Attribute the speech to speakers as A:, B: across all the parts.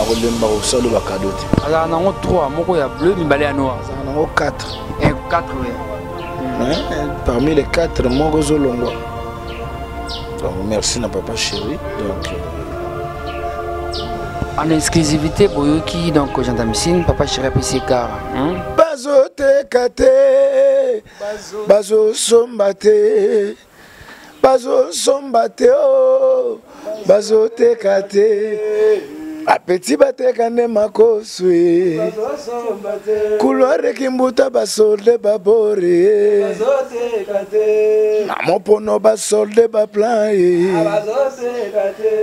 A: Nakolemba kosala bakado te.
B: Azalaka nango 3, moko ya bleu, mibale ya noir.
A: Azalaka nango 4.
B: 4, oui.
A: Parmi les 4, moko ezolongwa. Donc merci na papa chéri. Donc
B: en exclusivité boyoki donc Gentamicine, papa chéri apesi car, hein?
A: Bazoteka te, bazosomba te, bazosomba te, oh, bazoteka te. Apeti bateka nde makosu e. Couloir kimbuta basolde babore na mopono basolde baplan e.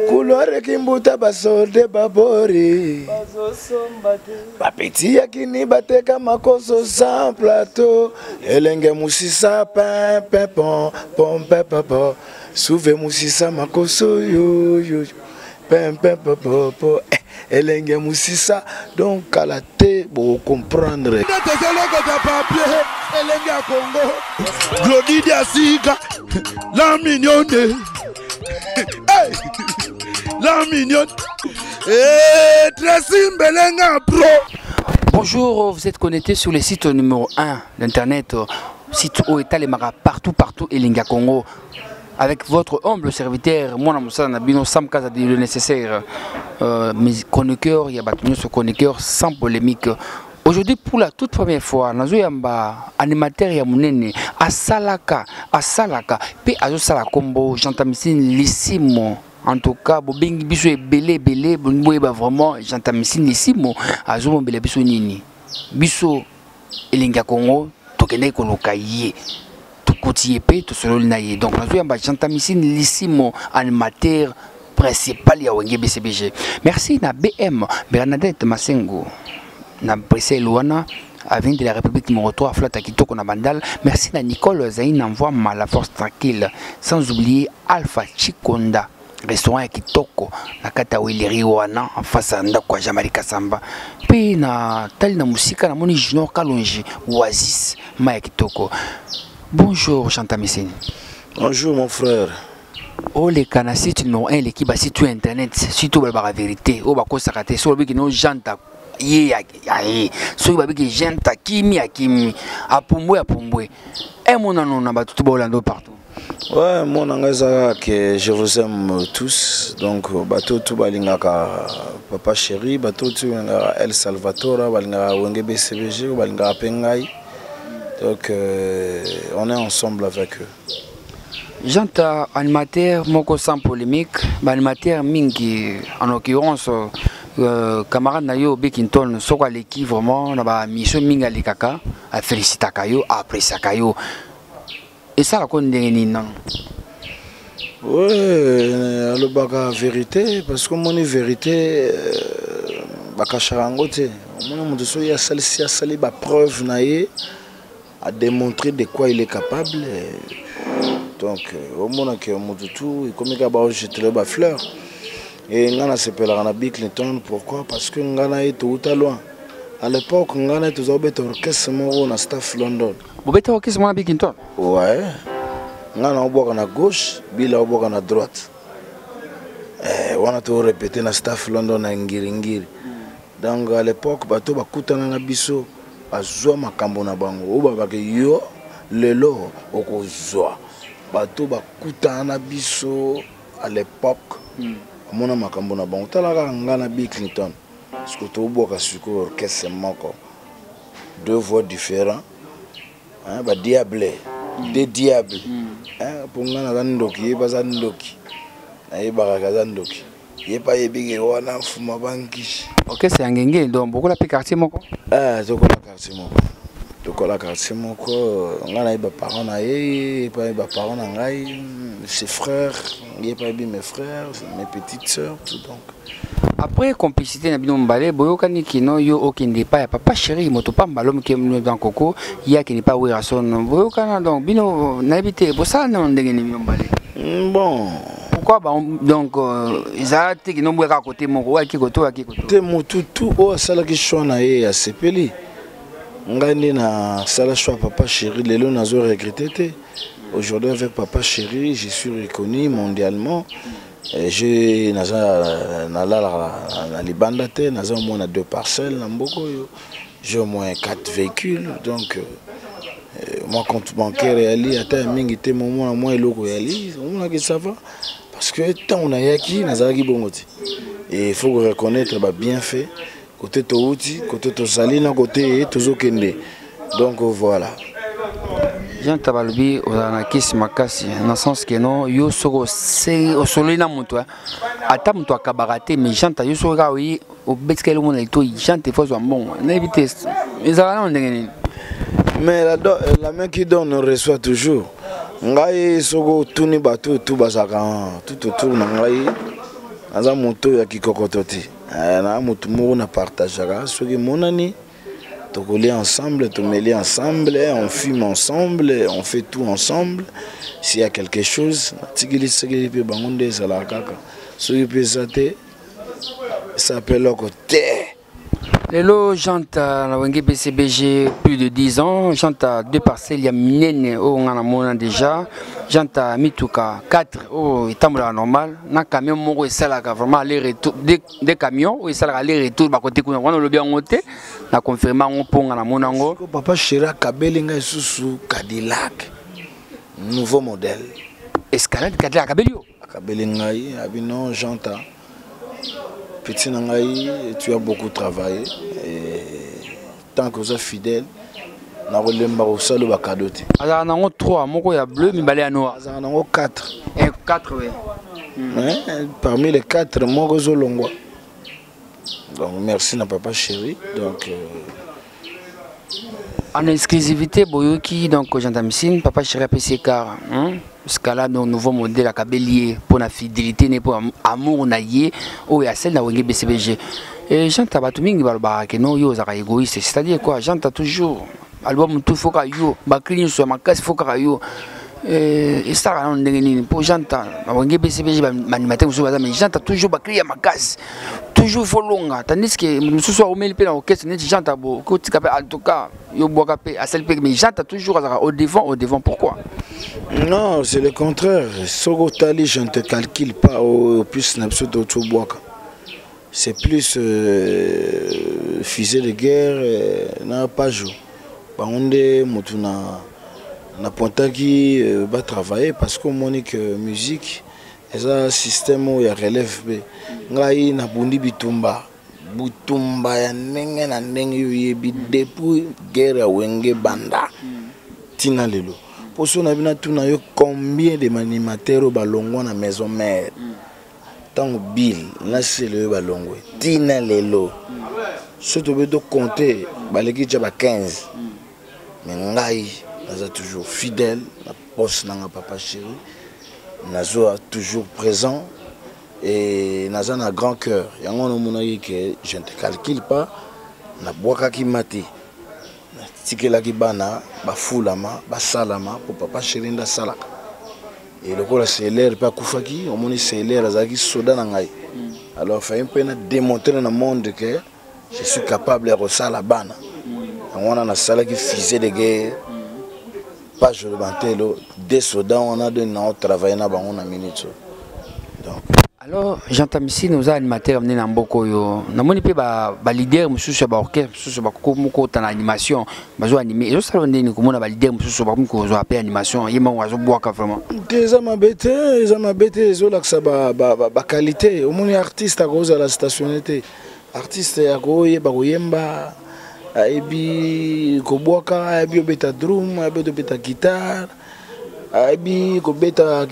A: Couloir kimbuta basolde babore bapeti ya kini bateka makoso sans plateau elenge musisa pin pin pon pon pin pon pon souve musisa makoso yo yo pin pin pon pon pon elenge musisa. Donc kala te bocomprendre.
C: Tozolokota papier elenge ya Congo Glodi Diasika la mignonne, hey! La mignonne hey, Tracy Mbelenga pro.
B: Bonjour, vous êtes connecté sur le site numéro 1 d'internet, site où est mara partout partout Elengi ya Congo, avec votre humble serviteur, moi na Nabino Sam Kaza le nécessaire, mes chroniqueurs, il y a battu ce chroniqueur sans polémique. Aujourd'hui, pour la toute première fois, nazoyamba animateur ya munene asalaka asalaka pe azosala kombo Gentamicine Lisimo. En tout cas, bobengi biso ebele ebele, boyeba vraiment Gentamicine Lisimo azobombela biso nini. Biso Elengi ya Congo tokendaki koluka ye, tokoti ye pe tosololi na ye. Donc nazoyamba Gentamicine Lisimo, animateur principal ya Wenge BCBG. Merci na BM Bernadette Masengo na Bruxelles wana, avenue de la République numéro 3, Flata Kitoko na Bandal. Merci na Nicole Zaina Mvoama, la force tranquille, sans oublier Alpha Chikonda, restaurant ya Kitoko na kata Wileri wana en face ya ndako ya Jean-Marie Kasamba. Puis na tali na musika na moni Junior Kalonji Oasis ma ya Kitoko. Bonjour Gentamicine.
A: Bonjour mon frère.
B: Oleka na site numéro 1 l'équipe site internet, surtout ba vérité, o ba kosaka te, so biki no janta ye ya ye, soki babiki janta kimi akimi apumbwe apumbwe. E monano na bato to bolando partout.
A: Ouais, mon anga que je vous aime tous. Donc bato tout balingaka papa chéri, bato tout balingaka El Salvatore, balingaka Wenge BCBG, balingaka Pengai. Donc on est ensemble avec eux.
B: Janta animateur moko sans polémique, ba animateur mingi en l'occurrence camarade na yo Bekinton soko aleki vraiment na ba mission mingi alekaka, a félicitaka yo, a appréciaka yo. Et ça la ko ndenge nini non?
A: Ouais, alobaka vérité parce que moni vérité bakashaka yango te. Moni moto soki asali si asali ba preuve na ye a démontrer de quoi il est capable. Donc au moins que moto tout ekomi kaka ba jeter ba fleurs. Et nga na sepelaka na Bill Clinton, pourquoi? Parce que nga na ye touta loin. À l'époque nga na ye toza kobeta orchestre moko na staff London.
B: Bobeta orchestre moko na Bill Clinton?
A: Ouais. Nga na obwaka na gauche, Bill obwaka na droite. Wana to répéter na staff London na Ngiringiri. Donc à l'époque bato bakutana na biso bazwa makambo na bango. Oyo babake yo lelo okozwa. Bato bakutana na biso à l'époque. Amona makambo na bango. Tala kaka nga na Bill Clinton. Parce que tobwaka sikoyo orchestre moko. Deux voix différentes. Hein, ba diable, deux diables. Hein, pour nga naza ndoki, ye baza ndoki. Nayebaka kaza ndoki. Ye pa yebike wana fuma bankishi.
B: Ok, c'est un ngenge donc beaucoup la quartier moko.
A: Ah, tokola quartier moko. Tokola quartier moko, nga na ba parents na ye, ye pa ba parents na ngai, ses frères, ye pa yebi mes frères, mes petites sœurs, tout donc.
B: Après complicité na bino mbale boyokani kino yo okende pa ya papa chéri moto pamba l'homme qui aime dans coco ya kende pa wera son boyokana donc bino na ebite bosala na ndenge ni bino mbale.
A: Bon.
B: Pourquoi ba donc eza te kino boyaka côté moko wa ki koto wa ki koto.
A: Te motu tout o asala ki choix na ye ya sepeli. Ngai nde na sala choix papa chéri lelo nazo regretter te. Aujourd'hui avec papa chéri, je suis reconnu mondialement. Je naza nalalaka na libanda te, naza au moins na deux parcelles na mboka oyo, j'ai au moins quatre véhicules. Donc moi, compte bancaire eyali ata ya mingi te, momona mwa eloko eyali, omonaki ça va, parce que ntango nayaki nazalaki bongo te. Et il faut reconnaître babienfait côté touti, côté tozali, na côté tozokende. Donc voilà.
B: Jean balobi ozala na kisi makasi, na sens ke non, yo soki osololi na moto, ata moto akabaka te, mais Janta, yo soki kaka oyi obetika elongo na litoi, Jante fo azwa mbongo. Nayebi te ezalaka nano ndenge nini.
A: Mais la main qui donne reçoit toujours. Ngai soki otuni bato tu bazalaka tout autour na ngai, naza moto ya kikokoto te. Na motu moko na partageaka. Soki emonani tokolia ensemble, tomeli ensemble, on fume ensemble, on fait tout ensemble. S'il y a quelque chose, natikeli sekeli mpe bango nde ezalaka kaka. Soki mpe eza te, esa mpe eloko te.
B: Lelo Janta na Wenge BCBG plus de 10 ans, Janta deux parcelles ya minene oyo nga namona déjà, Janta mituka 4 oyo etambolaka normal, na camion moko esalaka vraiment aller retour, deux camions oyo esalaka aller retour bakote kuna wana. Olobi yango te, na confirme yango mpo nga namona yango.
A: Papa chéri akabeli ngai lisusu Cadillac nouveau modèle.
B: Escalade, Cadillac akabeli yo?
A: Akabeli ngai, abi non, Janta, petit na ngai, tu as beaucoup travaillé et tant que oza fidèle, nakolemba kosala bacadeau te.
B: Azalaka nango 3, moko ya bleu, mibale ya noir.
A: Azalaka nango 4.
B: 4, oui.
A: Parmi les 4, moko ezolongwa. Donc merci na papa chéri. Donc
B: en exclusivité boyoki, donc Janta Missine, papa chéri apesi car, hein? Jusqu'à donc nouveau modèle akabeli ye mpo na fidélité ne, mpo amour na ye oyo asali na Wenge BCBG. Et Janta, bato mingi balobaka ke no, yo ozalaka égoïste, c'est-à-dire quoi? Janta toujours album tout fo kaka yo, bacri nyonso ya makasi fo kaka yo. Esalaka nano ndenge nini? Mpo Janta na Wenge BCBG, baanimateur mosusu baza, mais Janta toujours bacri ya makasi, toujours fo longa, tandis que mosusu aomeli mpe na orchestre neti Janta bo kotika mpe, en tout cas yo bwaka mpe asali mpe, mais Janta toujours azalaka au devant, au devant, pourquoi?
A: Non, c'est le contraire. Soki otali, je ne te calcule pas au plus na biso tobwaka, c'est plus fusée de guerre na Pajo, bango nde motu na napointaki batravailler, parce que omoni que musique eza système oyo ya relève. Mpe ngai nabundi bitumba, butumba ya ndenge na ndenge oyo oyebi depuis guerre ya Wenge banda ntina lelo. Mpo so na bino atuna yo combien de animateur oyo balongwa na maison mère ntango Bill na Sele oyo balongwe ntina lelo, so tobe tocompte, baleki tia ba 15. Mais ngai naza toujours fidèle na poste nanga papa chéri, naza toujours présent et naza na grand cœur. Yango wana omonaki ke je ne te calcule pas, nabwakaki ma te, natikelaki bana bafulama basalama, mpo papa chéri nde asalaka. E lokola Seler mpe akufaki, omoni Seler azalaki soda na ngai, alors fallait mpe na démontrer na monde que je suis capable ya kosala bana. Yango wana nasalaki fusée de guerre, Page Lobantelo, deux soda wana de nao travaille na bango na minute oyo. Donc
B: Alors Janta Missine, oza animateur mne na mboka oyo, namoni mpe baleader mosusu ya baorchestre mosusu bakomi kota na animation, bazo anime. Ezosala ndeni komona baleader mosusu bakomi kozwa mpe animation, ye moko azobwaka vraiment?
A: Te, eza mabe te, eza mabe te. Ezolakisa baqualité. Omoni, artiste akozala stationné te. Artiste akoyeba koyemba, ayebi kobwaka, ayebi obeta drum, ayebi obeta guitare, ayebi kobeta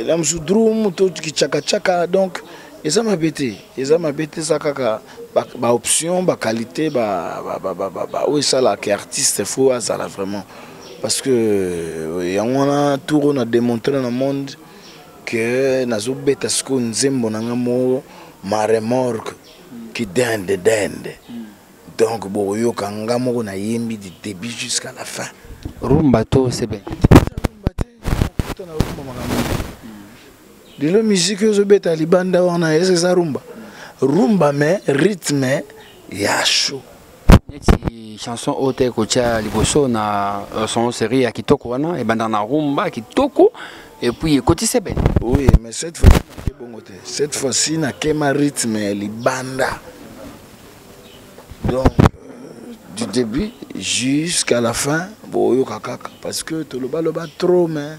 A: na mosusu drum to kichakachaka. Donc eza mabe te, eza mabe te. Eza kaka baoption, baqualité oyo esalaka artiste fo azala vraiment, parce que yango wana tour oyo na démontre na monde ke nazobeta sikoyo nzembo na nga moko, ma remorque kidende dende. Donc bokoyoka nga moko nayembi du début jusqu'à la fin.
B: Rumba to seben?
A: Rumba te, kota na rumba makambo. Lelo musique oyo ezobeta libanda wana eza eza rumba rumba, mais rythme ya chaud.
B: Neti chanson oyo te kotia liboso na son série ya kitoko wana ebandaka na rumba kitoko. Et puis ekoti sebene.
A: Oui, mais cette fois-ci nake bongo te. Cette fois-ci nakema rythme ya libanda. Donc du début jusqu'à la fin boyoka kaka parce que tolobaloba trop, mais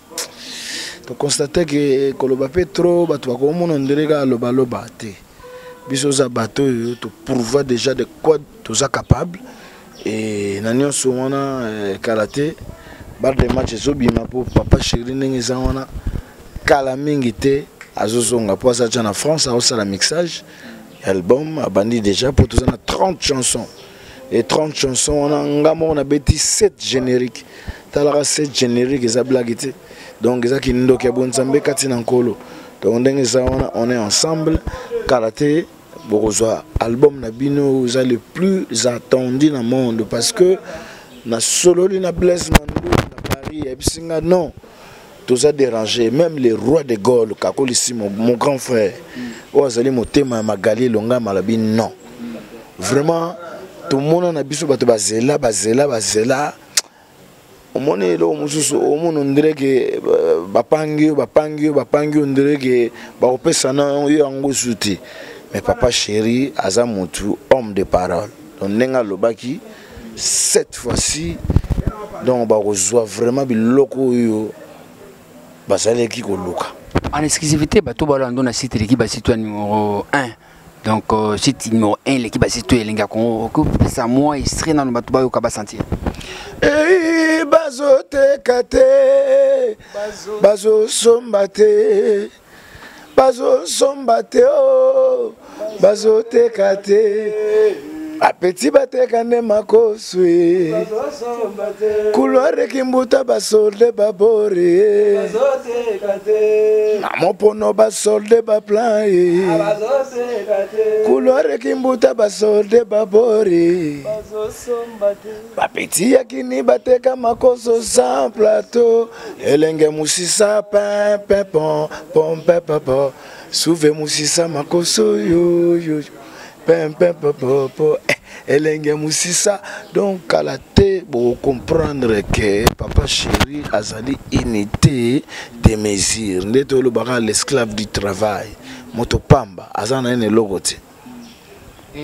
A: toconstate ke koloba mpe trop, bato bakomona ndele kaka lobaloba te. Biso oza bato oyo toprouva déjà de quoi toza capable e na nyonso wana. Kala te, balle de match ezobima mpo papa chéri ndenge eza wana, kala mingi te azozonga mpo aza tia na France, aosala mixage album. Abandi déjà mpo toza na 30 chansons et 30 chansons wana, nga moko nabeti 7 générique. Talaka, 7 générique eza blague te. Donc eza kindoki ya bonzambe kati na nkolo. Donc ndenge eza wana, on est ensemble. Kala te bokozwa album na bino, eza le plus attendu na monde, parce que nasololi na Blaise Mandu na Paris, ayebisi nga non, toza dérangé. Même le roi de Gaulle Kakolisi, mon grand frère oyo azali motema ya Magali Elongama, alobi non, vraiment tomona na biso bato bazela, bazela, bazela. Omoni eloko mosusu, omona ondireke bapangi yo, bapangi yo, bapangi yo, ondireke bakopesa na yo yango su te. Mais papa chéri aza motu homme de parole. Donc ndenge alobaki, cette fois-ci donc bakozwa vraiment biloko oyo bazalaki koluka.
B: En exclusivité, bato balando na site eleki basite ya numéro 1. Donc site numéro 1 eleki basite oyo elengi ya Congo, okopesa mwa extrait nano, bato bayoka, basentir.
A: Ei, bazoteka te, bazosomba te, bazosomba te o, bazoteka te. Apeti bateka nde makosu e couloir ekimbuta, basolde babori na mopono, basolde baplan e couloir ekimbuta, basolde babori. Bapeti ya kini bateka makoso sans plateau, elenge mosisa pin pon pon pe po suve mosisa makoso yo yo pin pin po po po elenge mosisa. Donc kala te bokocomprendre ke papa chéri azali unité de mesure. Nde tolobaka l'esclave du travail, moto pamba aza na ye na eloko te.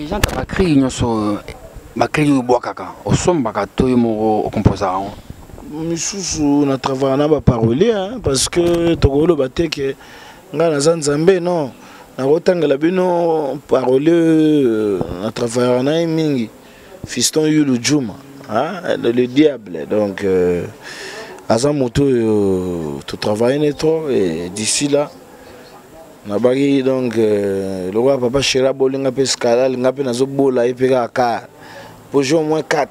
B: Janta, bacri nyonso, bacri oyo obwakaka, osombaka to yo moko okomposaka yango?
A: Misusu na travaille na baparolier, parce que tokoloba te ke ngai naza Nzambe. Non, nakotangela bino parolier na travaillaka na ye mingi, Fiston Yulu Juma, hein, le diable. Donc aza moto oyo totravaille ne trop et d'ici là nabaki. Donc lokola papa chéri abolinga mpe scandale, nga mpe nazobola ye mpe kaka car po au moins 4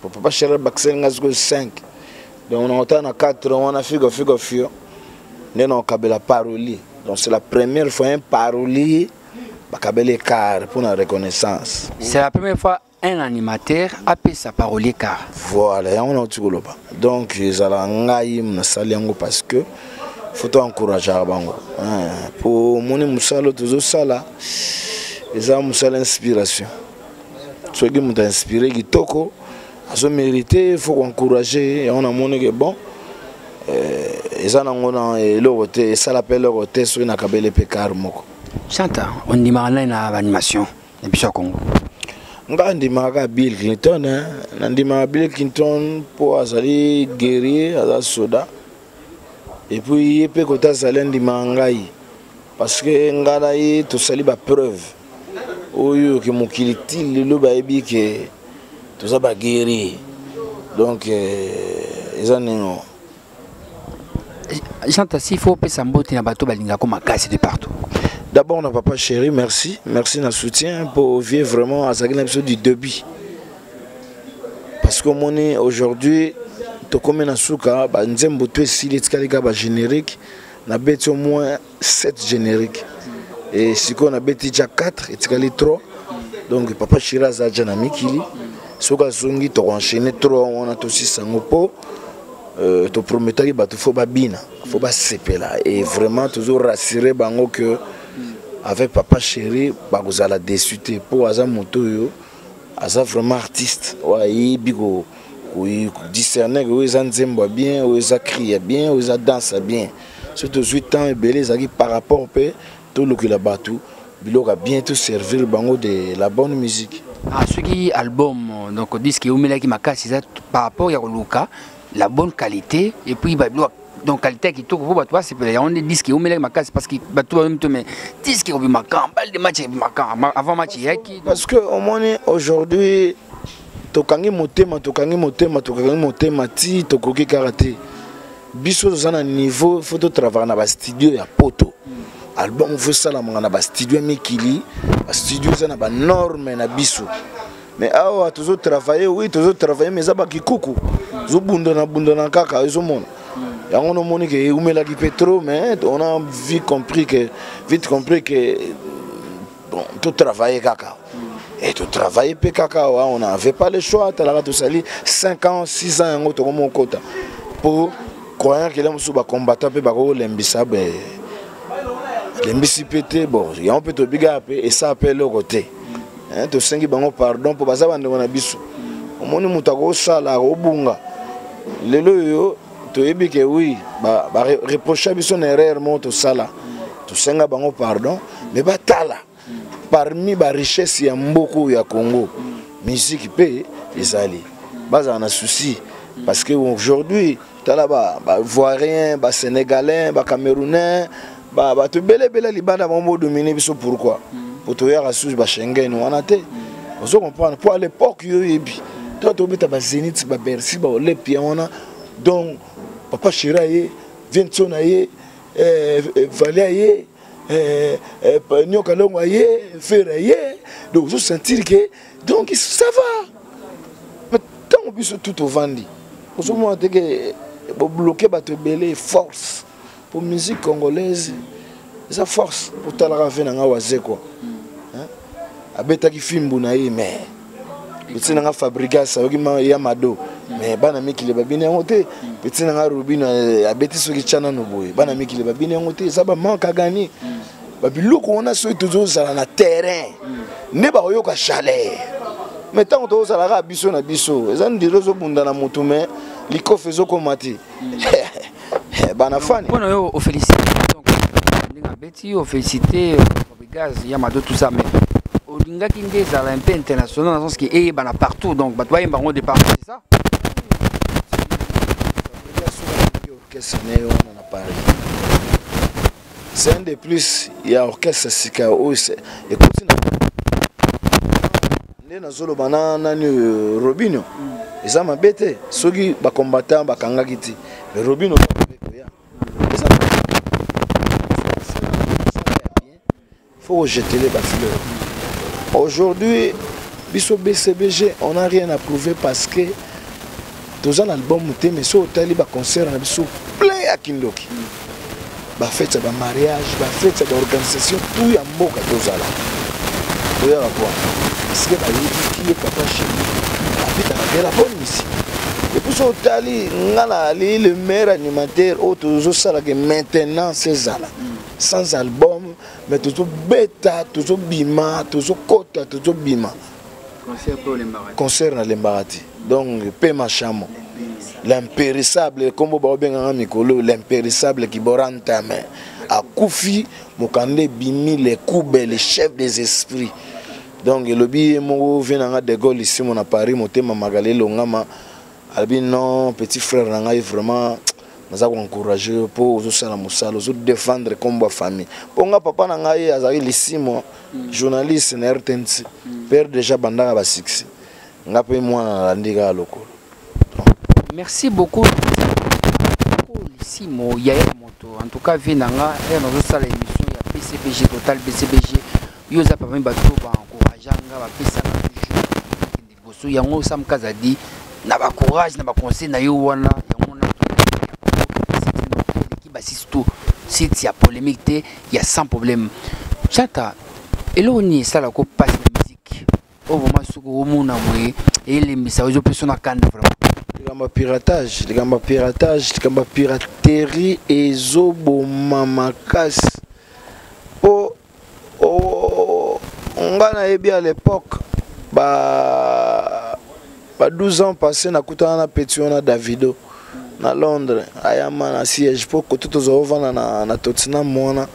A: po papa chéri abakiseli nga sikoyo 5. Donc nakotala na 4 wana figo figo fio nde nakokabela parolier. Donc c'est la première fois un parolier bakabeli car pour la reconnaissance.
B: C'est la première fois un animateur apesa parolier car.
A: Voilà, yango nauti koloba. Donc ezala ngai nasali yango parce que faut toencourageaka bango po omoni mosala oyo tozosala eza mosala inspiration. Soki moto ainspire kitoko, azomérite, faut koencourage yango. Namoni ke bon, eza nango na eloko te, esala mpe eloko te soki nakabeli mpe car moko.
B: Chanta, ondimaka nani na baanimation na biso ya Congo?
A: Nga ndimaka Bill Clinton. Nandimaka Bill Clinton mpo azali guerrier, aza soda. Et puis ye mpe kota azali, andimaka ngai parce que ngai na ye tosali bapreuve oyo ke mokili ti lelo bayebi ke toza baguerrier. Donc eza ndenge.
B: Chanta, s'il faut opesa mbote na bato balingako makasi de partout.
A: D'abord na papa chéri, merci, merci na soutien pour vieux. Vraiment azalaki na biso du début, parce que omoni aujourd'hui tokomi na suka, banzembo to esili, etikali kaka bagénérique. Nabeti au moins 7 générique et sikoyo nabeti ja 4, etikali 3. Donc papa chéri aza ja na mikili, soki azongi tokoenchaîne 3 wana, tosisa yango mpo toprometaki bato faut babina, faut basepela. Et vraiment tozo rassurer bango que avec papa chéri bakozala déçu te, mpo aza moto oyo aza vraiment artiste oyo ayebi. Kodiscerne oyo eza nzembo ya bien, oyo eza cri ya bien, oyo eza danse ya bien. Soki tozwi temps ebele, ezalaki par rapport mpe tolukela bato biloko ya bien, toservir bango de la bonne musique.
B: Ah, soki album, donc disque, eumelaki makasi, eza par rapport ya koluka la bonne qualité et puis babiloko, donc qualité ya kitoko mpo bato basepela. Yango nde disque eumelaki makasi, parce que bato bayomi to, mais disque ekobimaka, balle de match ebimaka avant match eyaki.
A: Parce que omoni, aujourd'hui tokangi motema, tokangi motema, tokangi motema ti tokoki kaka te. Biso toza na niveau, faut totravaille na bastudio ya poto. Album faut esalamaka na bastudio ya mikili, bastudio eza na banorme na biso. Mais awa tozotravaille, oui, tozotravaille, mais eza bakikuku, tozobundana bundana kaka. Ezomona yango, nomoni ke eumelaki mpe trop, mais on a vite compris que, vite compris que bon, totravaille kaka et totravaille mpe kaka awa. On n'avait pas le choix. Talaka, tosali 5 ans, 6 ans, yango tokoma okota mpo croyant kela mosusu bacombattant mpe bakolembisa, be lembisi mpe te. Bon, yango mpe tobikaka mpe esala mpe eloko te. Tosengi bango pardon mpo baza bandeko na biso. Omoni, moto akosala, akobunga. Lelo oyo toyebi ke oui, bareproche biso na erreur moko tosala, tosenga bango pardon. Mais batala, parmi barichesse ya mboka oyo ya Congo, musique mpe ezali. Bazala na souci, parce que aujourd'hui tala baivoirien, basénégalais, bacamerounais, bato ebele ebele libanda, bango bodomine biso. Pourquoi? Po toyaka susu baSchengen wana te. Ozo comprendre? Po à l'époque, yo oyebi, to tobeta bazénith, baBercy, baOlympia wana. Donc papa chéri aye, vientso na ye, Fally aye, Nyoka Longo aye, Ferre aye. Donc ozosentir ke donc ça va. Mais ntango biso tu tovandi, ozomona te ke bobloke bato ebele. Force po musique congolaise eza force. Otalaka ve na nga Wazekwa abetaki fimbu na ye, mais petit na nga Fabregas ayoki ya mado, mais bana mikili babini yango te. Petit na nga Robino abeti soki tya nano boye, bana mikili babini yango te. Eza bamanque à gagner. Babiloko wana, soki tozozala na terrain nde bakoyoka chaleur. Mais ntango tozozala kaka biso na biso, eza ndire ozobunda na motu, mais likofe ezokoma te. Bana fani.
B: Mpona yo, ofélicité ndenge abeti, ofélicité Fabregas, ya mado, tout ça, mais olingaki nde ezala un peu international, dans le sens ke eyebana partout, donc bato bayemba yango de partout, c'est ça?
A: Orchestre na ye wana na Paris, c'est un de plus ya orchestre sika oyo ekoti na nde nazoloba na nani oyo Robino. Eza mabe te soki bacombattant bakangaki te, mais Robino koya eza bien, faut rejeter bafleur. Aujourd'hui biso BCBG, on n'a rien à prouver, parce que toza na album te. Mais so otali baconcert na biso, plein ya kindoki, bafete ya bamariage, bafete ya baorganisation, tout ya mboka, tozala toyaka kwa, parce que bayebi ki ye papa chéri abetaka de la bonne musique. Et puis so otali nga na ali le meilleur animateur oyo tozosalaka maintenance, ezala sans album, mais tozobeta, tozobima, tozokota, tozobima. Concert nalembaka te. Donc mpe machamo, l'impérissable, nkombo baobenganga mikolo, l'impérissable Kiborantame akufi, mokanda ebimi, le kube, le chef des esprits. Donc elobi ye moko vie na nga de Gaulle isimo na Paris, motema makala elongama. Alobi non, petit frère na ngai, vraiment naza koencourage yo mpo ozosala mosala, ozodefendre nkombo ya famille. Mpo nga papa na ngai azalaki lisimo, journaliste na RTNC, père déjà bandaka basuccès. Nga mpe mwana nalandi kaka lokolo.
B: Merci beaucoup Lisimo, yaya moto. En tout cas, vie na nga ere nazosala émission ya BCBG Total BCBG, yo oza parmi bato baencourage nga, bapesanga toujours kende liboso. Yango Sam Kazadi na bacourage na baconseil na yo wana, yango na eleki basisi to site ya polémique te, ya sans problème. Chata, eloko nini esalaka mpasi na musique oyo vraiment soki omona boye elembisa, ozopesa na kanda vraiment?
A: Likambo ya piratage, likambo ya piratage, likambo ya piraterie ezoboma makasi. Mpo nga nayebi à l'époque ba Ba 12 ans passé nakutana na petit wana Davido na Londres, ayama na siège po kote tozwa ovanda na, na Tottenham wana.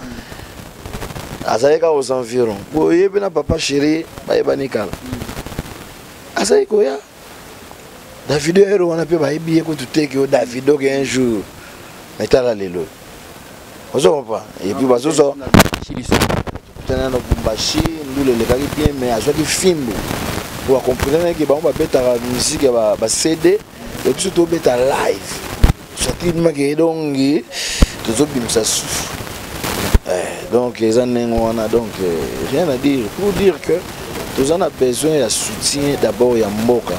A: Azalaki kaka aux environs. Boyebi na papa chéri bayebani kala. Azalaki koya. Davido hero wana mpe bayebi ye kutu te ke Davido ke un jour. Mais tala lelo. Ozo comprendre? Et puis bazozwa tokutana na Lubumbashi, ndule elekaki bien mais azwaki fimbu. Po akomprenaki ke bango babetaka musique ya ba CD et biso tobeta live. Soki make donc tozobimisa susu. Eh, donc eza ndenge wana donc rien à dire pour dire que toza na besoin ya soutien d'abord ya mboka,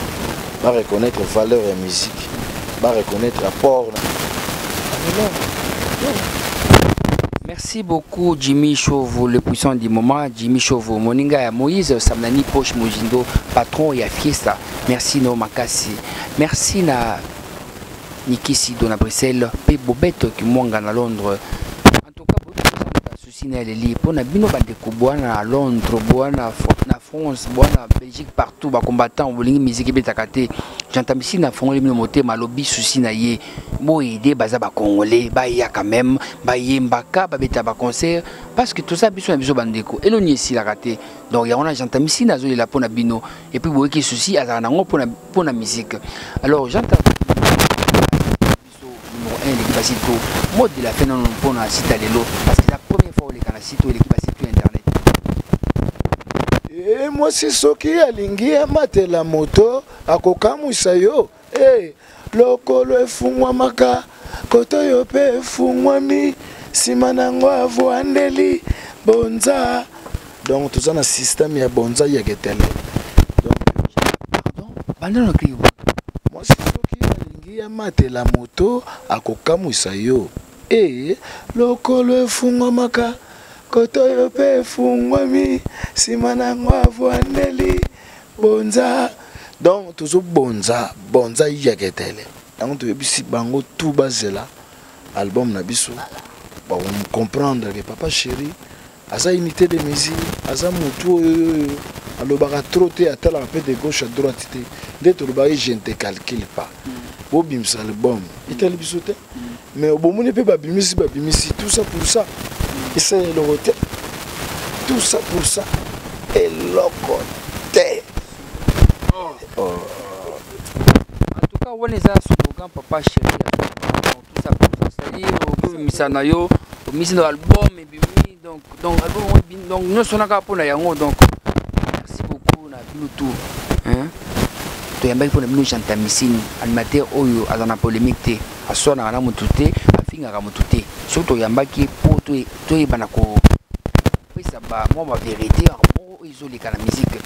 A: ba reconnaître valeur ya musique, ba reconnaître apport na non.
B: Merci beaucoup Jimmy Chauveau, le puissant du moment. Jimmy Chauveau, Moninga ya Moïse Samnani Poche Mojindo, patron ya Fiesta. Merci no Makasi. Merci na Niki Sido na Bruxelles, pe Bobette Kimwanga na Londres. En tout cas, souci na eleli mpo na bino bandeko bwana na Londres, bwana na France, bwana Belgique, partout ba combattant bolingi musique ebetaka te. J'entends ici na fongoli bino motema alobi souci na ye. Boyede baza ba congolais, baya quand même, bayembaka, babeta ba concert parce que tout ça biso na biso bandeko. Eloni esilaka te. Donc yango na j'entends ici nazolela mpo na bino et puis boyeki souci azala nango mpo na musique. Alors j'entends numéro 1 eleki basi to mot de la fin nano mpo na site ya lelo parce que la première fois oleka na site oyo eleki basi to internet.
A: E mwasi soki alingi amatela moto akokamwisa yo e lokolo efungwamaka koto yo mpe efungwami nsima nango avwandeli bonza. Donc toza na système ya bonza ya ketele. Donc
B: pardon banda na kri
A: mwasi soki alingi amatela moto akokamwisa yo e lokolo efungwamaka koto yo mpe efungwami nsima nango avwandeli bonza. Donc tozobonza bonza yaketele yango toyebisi bango tout bazela album na biso ba comprendre que papa chéri aza unité de mesure, aza mutu oyo alobaka trop te, atalaka mpe de gauche à droite te, nde tolobaki je ne te calcule pas. Bobimisa album etali biso te, mais bomoni mpe babimisi babimisi tout ça pour ça esala eloko te, tout ça pour ça eloko te.
B: Oh. En tout cas wana eza slogan papa chéri, tout ça pour ça, c'est-à-dire obimisa na yo obimisi na album ebimi, donc donc album ebimi, donc nyonso wana kaka mpona yango. Donc merci beaucoup na bino tout, hein. Toyambaki mpona bino Gentamisine, animateur oyo aza na polémique te, aswanaka na motu te, afingaka motu te. Soki toyambaki mpo toyebana kopesa mwa ba vérité moko oyo ezoleka na musique.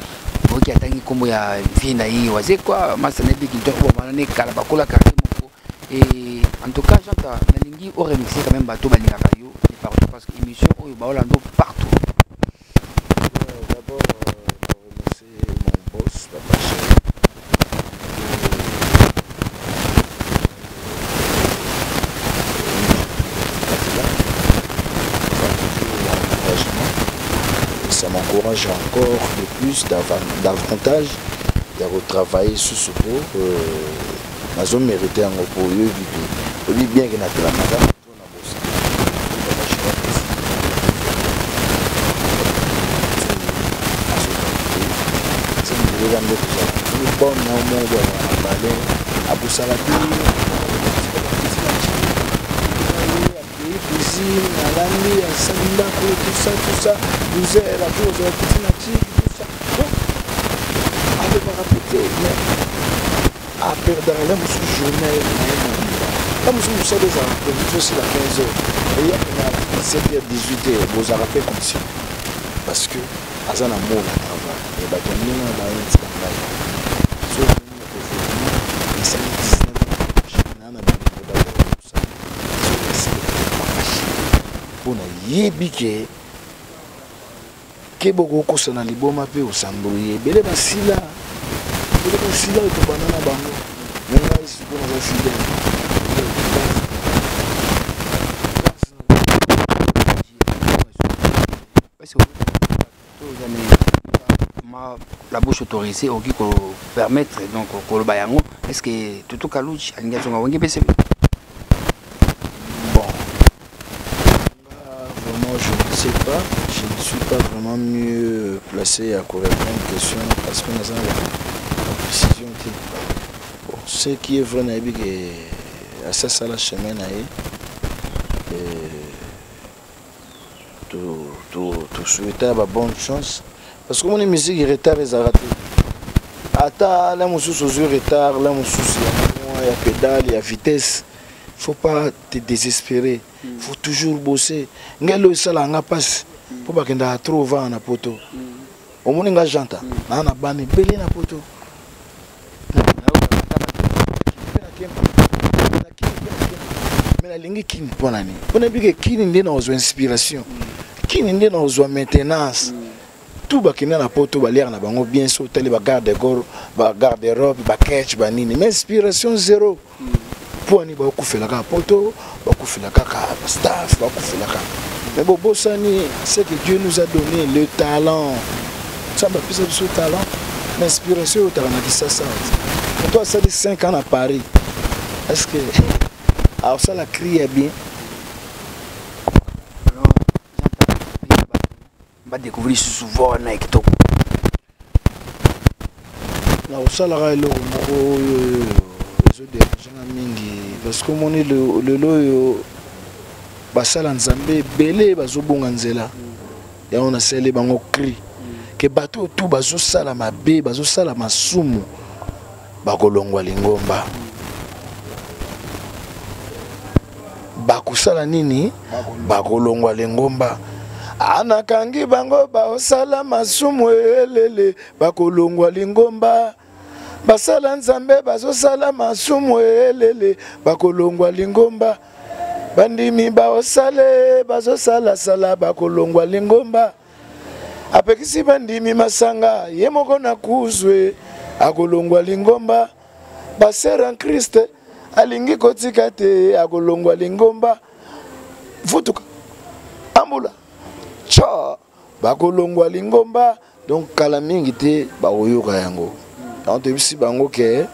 B: Oyoki atangi nkombo ya vie na ye Wazekwa masa na yebi kinto bamana ne kala bakola quartier moko. Et en tout cas Janta nalingi oremixer quand même bato balingaka yo de partout parce que émission oyo baolando partout.
A: D'abord remercier mon boss papa chéri. Ça m'encourage encore de plus, davantage de retravailler sous ce pot. Nazo mérité un repos, oyo bien que na tela bon na moko ya bale abusala te cuisine alandi asali ndako tout ça tout ça 12 heures akoki kozwa kiti na tiki tout ça. Donc alobaka pe te, mais aperdaka la mosusu journée na ye mobimba, la mosusu mosala ezalaka prévu osila 15 heures, eyaka na 17 heures 18 heures, bozalaka mpe conscient parce que aza na mot na travail e bato ya ndenge wana bayentika ngai so aujourd'hui esali 19 na na bandeko d'abord mosala mpo nayebi ke ke bokokosa na liboma mpe osamboli ebele basila ebele basila oyo tobanda na bango. Me ngai sikoyo naza fidèle.
B: as la bouche autorisée okoki kopermettre donc koloba yango, est ce que Tutu Kaluji alingi azonga Wenge BCB?
A: Bon, vraiment, je ne sais pas, je ne suis pas vraiment mieux placé à répondre une question parce que naza na précision te. Bon, ce qui est vrai, nayebi ke asasala chemin na ye, tosouhaita ba bonne chance, parce que omoni, musique, retard ezalaka te. Ata la mosusu ozwi retard, la mosusu ya mwa ya pédale ya vitesse, faut pas te désespérer, faut toujours bosser. Ngai lelo esalaka nga mpasi mpo bakendaka trop vana na poto. Omoni nga janta naa na bana ebele na poto. Me nalingi kini mpo na nini? Mpo nayebi ke kini nde na kozwa inspiration, kini nde na kozwa maintenance. Tout bakenda na poto, baliaka na bango bien, so otali bagarde corps, bagarde robe, baketch, banini, mais inspiration zéro. Mpo ani bakufela kaka poto, bakufela kaka staff, bakufela kaka. Mais bobosani ce que Dieu nous a donné, le talent. Nzambe apesa biso talent na inspiration oyo otaka na Kisasa. Moto asali 5 ans na Paris, est ce que aosala cri ya bien?
B: Badécouvrir lisusu voix wana ya kitoko.
A: Na kosalaka eloko moko oyo ezoderange nga mingi, parce que omoni, lelo oyo basala Nzambe ebele bazobunga nzela. Yango nasali bango cri ke bato oyo tu bazosala mabe, bazosala masumu, bakolongwa lingomba. Bakosala nini? Bakolongwa lingomba. Anakangi bango, baosala masumu elele, bakolongwa lingomba. Basala Nzambe bazosala masumu elele, bakolongwa lingomba. Bandimi baosale, bazosalasala, bakolongwa lingomba. Apekisi bandimi masanga, ye moko na kuzwe, akolongwa lingomba. Basœur en Christ alingi kotika te, akolongwa lingomba. Futuka ambula tcho, bakolongwa lingomba. Donc kala mingi te bakoyoka yango. Yango toyebisi bango ke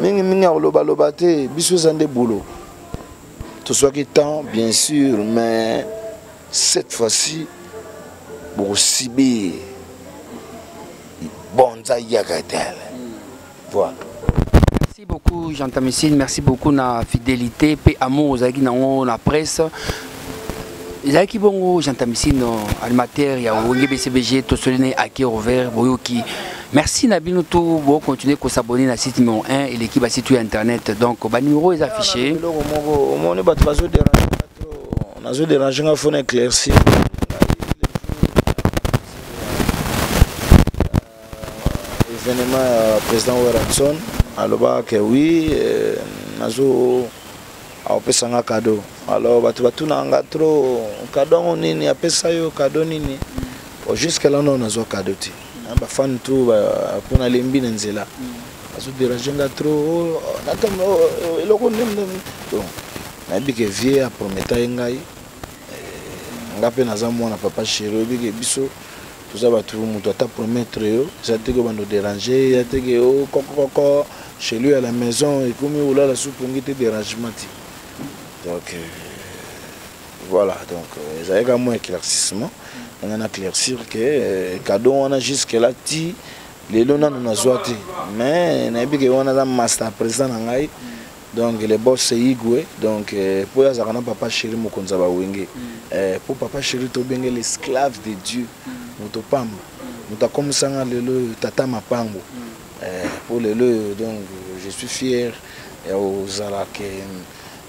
A: mingimingi akolobaloba te. Biso eza nde boulot, tozwaki temps bien sûr, mais cette fois-ci bokosibir bonza yaka tele. Voilà.
B: Merci beaucoup Jean Tamissine, merci beaucoup na fidélité pe amour ozalaki nango na presse. Ezalaki bongo Jean Tamissine, animateur ya Wenge BCBG, tosoli na ake ouvert boyoki. Merci na bino tout, bo continuer ko s'abonner na site numéro 1 eleki ba site ya internet. Donc ba numéro est affiché.
A: Eloko moko omoni, bato bazoderange nga trop, nazoderange nga, faut na éclaircir. Événement ya président Werrason, alobaka ke oui, nazo akopesa nga cadeau. Alors bato batunaka nga trop: cadeau yango nini? Apesa yo cadeau nini? Bon, jusque là nano nazwa cadeau te. Bafani to mpo nalembi na nzela, bazoderange nga trop eloko nini. Donc nayebi ke vieux aprometa ye ngai, nga mpe naza mwana papa chéri. Oyebi ke biso toza bato, moto ata promettre yo, eza te ke bando déranger, eza te ke o kokokoko chez lui à la maison ekomi olala supongi te, dérangement te. Donc voilà, donc ezalaki ka mwa éclaircissement nga na éclaircir ke cadeau wana jusque là ti lelo nano nazwa te. Mais nayebi ke wana aza master président na ngai, donc le boss Igwe. Donc mpo oyo azalaka na papa chéri, mokonzi ya bawenge, mpo papa chéri tobenge l'esclave de Dieu, moto pamba, moto akomisanga lelo oyo tata mapango. Mpo lelo oyo, donc je suis fier ya kozala ke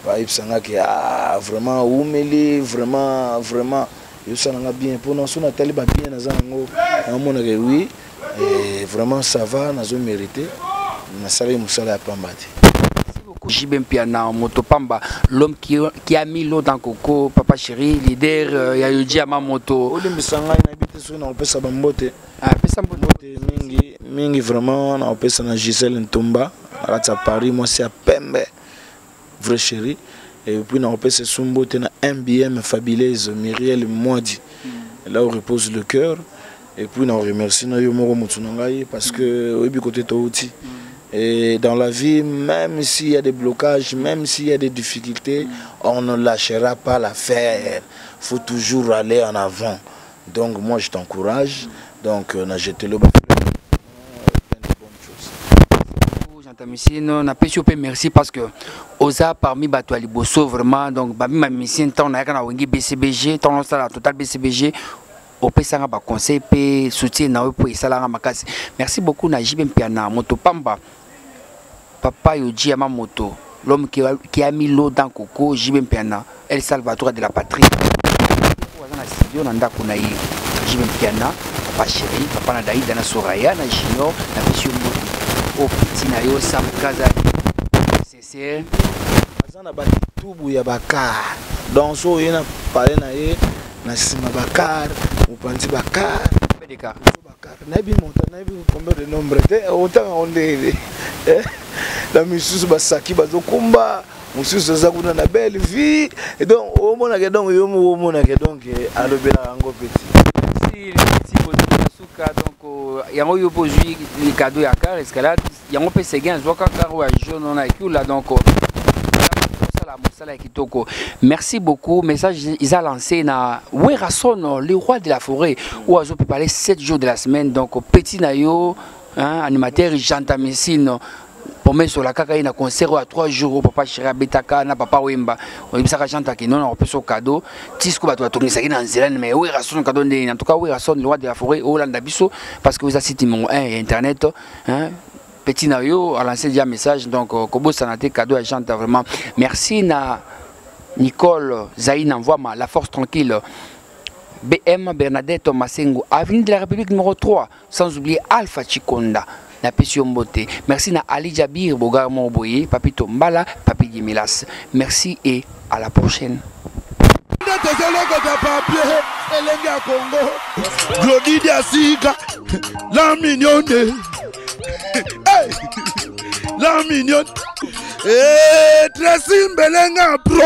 A: bayebisanga ke ah, vraiment oumeli, vraiment vraiment ezosalanga bien. Mpona so natali babien naza nango, naomonaka oui, vraiment ça va, nazomérite, nasalaki mosala ya pamba te.
B: JB Mpiana, Moto Pamba, l'homme qui a mis l'eau dans Coco, papa chéri, leader, ya Yoji Moto.
A: Olimbisa ngai, nayebi te soki nakopesa bambote.
B: Ah, pesa mbote.
A: Mingi mingi vraiment, nakopesa na Gisele Ntumba na kati ya Paris, mwasi ya pembe, vrai chéri. Et puis nakopesa esu mbote na MBM fabuleuse Muriel Mwadi, là où repose le cœur. Et puis na remercie na yo moko motu na ngai parce que oyebi kote touti. Et dans la vie, même s'il y a des blocages, même s'il y a des difficultés, on ne lâchera pas l'affaire. Faut toujours aller en avant. Donc moi je t'encourage. Donc na jeté le
B: Jean napesi yo mpe merci parce que oza parmi bato ya liboso vraiment. Donc bami bamisien, ntango nayaka na Wenge BCBG, ntango nosala Total BCBG, opesanga baconseil mpe soutien na yo mpo esalanga makasi. Merci beaucoup na JB Mpiana, moto pamba, papa Yoji ya Mamoto, l'homme qui a mis l'eau dans coco. JB Mpiana, El Salvatore de la patrie, aza na studio na ndako na ye. JB Mpiana, papa chéri, papa na Daida na Soraya na Junior, napesi yo mbote. O petit na yo Sam Kaza CCR.
A: Aza na bakitubu ya bacar, donc so oye na pale na ye na nsima, bacar mopanzi, bacar bakar, nayebi monta, nayebi combien de nombre te, otanga ngo ndenge na misusu basaki bazokumba, mosusu aza kuna na belle vie. Et donc omonake, donc yo moko omonake, donc alobelaka yango petit.
B: Suka, donc yango yo mpo ozwi cadeau ya car Escalade, yango mpe Seguin azwaka car oyo ya jaune wana ekula. Donc osala mosala ya kitoko, merci beaucoup. Message eza lancé na Werason, le roi de la forêt, oyo azopréparer 7 jours de la semaine. Donc petit na yo, hein, animateur Gentamicine, promesse olakaka ye na concert oyo ya 3 jours oyo papa chéri abetaka na papa Wemba, oyebisaka Janta ke non, opesa cadeau ti siko bato batongisaki na nzela. Mais Werason, cadeau ndeni? En tout cas Werason, le roi de la forêt, olanda biso parce que oza site numéro 1 ya internet, hein? Petit na yo a lancé déjà message, donc kobosana te cadeau ya Janta. Vraiment merci na Nicole Zaina Mvoama, la force tranquille, BM Bernadette Masengo, avenue de la République numéro 3, sans oublier Alpha Chikonda, napesi yo mbote. Merci na Ali Jabir Bogar Moboye, Papito Mbala, Papi Dimilas. Merci et à la prochaine.
C: Nde tozolokota papier elenge ya Kongo, Glodidi asika la mignonne, hey! La mignonne. Hey, Tracy Mbelenga pro.